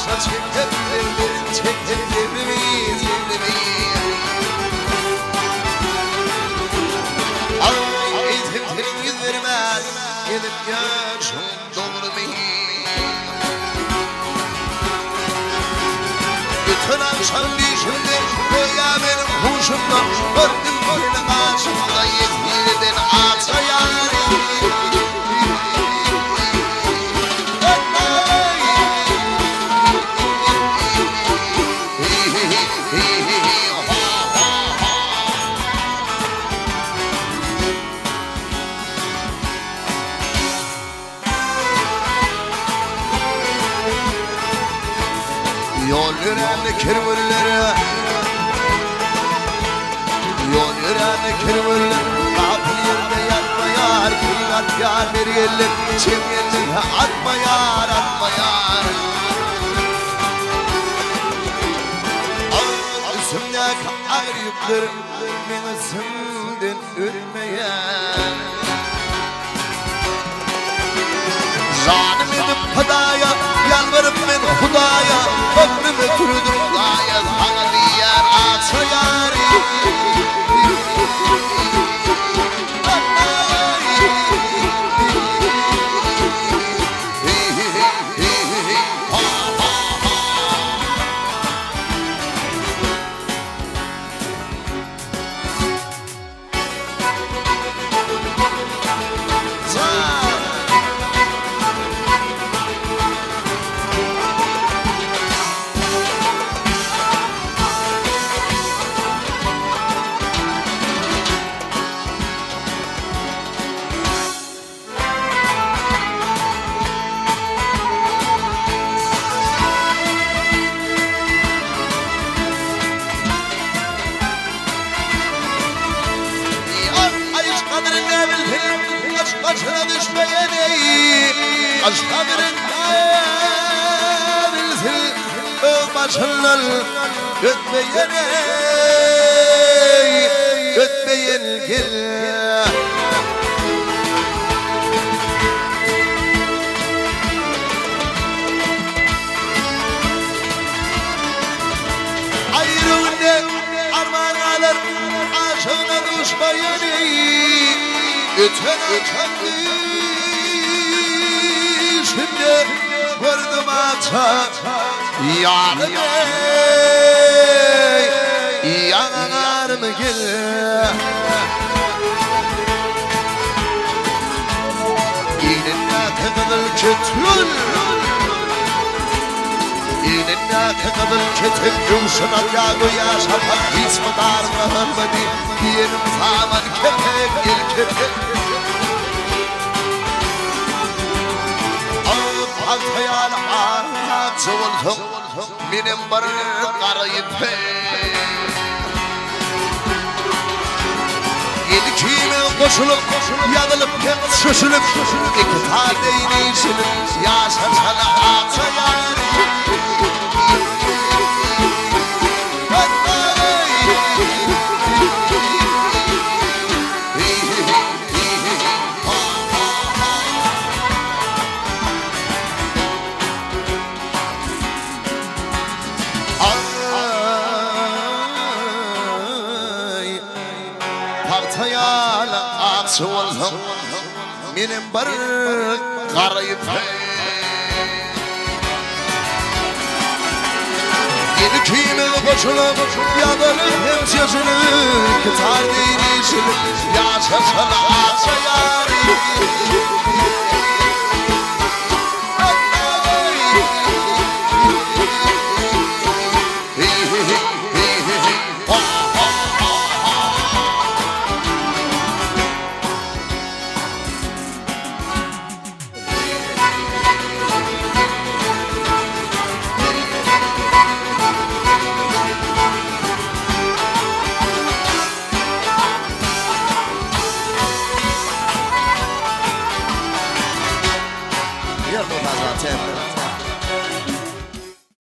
Başa çeken derdin çeken debrimi debrimi Ay eýsem seniň ýüzlerime Gezip ýörşüň dogrumy Öten agşam düýşümde Göýä meniň huşumda Gördüm seni gaşymda Ýesirden aça ýary Ýol ýörän kerwenlere Ýol ýörän kerwenler Gapyl ýerde ýatmaýar Keýik atýar mergenler Çem gelse atmaýar, atmaýar Üstümdäki agyr ýükler Meň üstümden ötmeýär. Janym edip pydaýa, ýalbaryp men Hudaýa, Ömrümi ötürdim zaýa, saňa diýýän aça ýary. Aýş gadryn nä bilsin, aş başyna düşmeýen eý. Aş gadryn nä bilsin, öz başyndan ötmeýen eý, ötmeýen gel. Aýry günde arman galar aşygyna duşmaýan eý. Öten agşam düýşümde gördüm aça ýarym eý, ýarym gel. Egnindäki gyzyl ketgül Egnindäki gyzyl ketek Öwşün atýar göýä şapak Hiç mydarymda görmedi Diýenim saman kepek El kepek Ak pagta ýaly akja bolsaň Menem bir gara ýüpek. Ilkine goşulyp, ýazylyp hem çöşülip, Iki saz deýin işilip, ýaşaşana akja ýary. Aý, pagta ýaly akja bolsaň, menem bir gara ýüpek. Ikimiz goşulyp, ýazylyp hem çeşilip, Kitar deýin işilip, ýaşaşan akja ýary. Ýer bolsa zaten.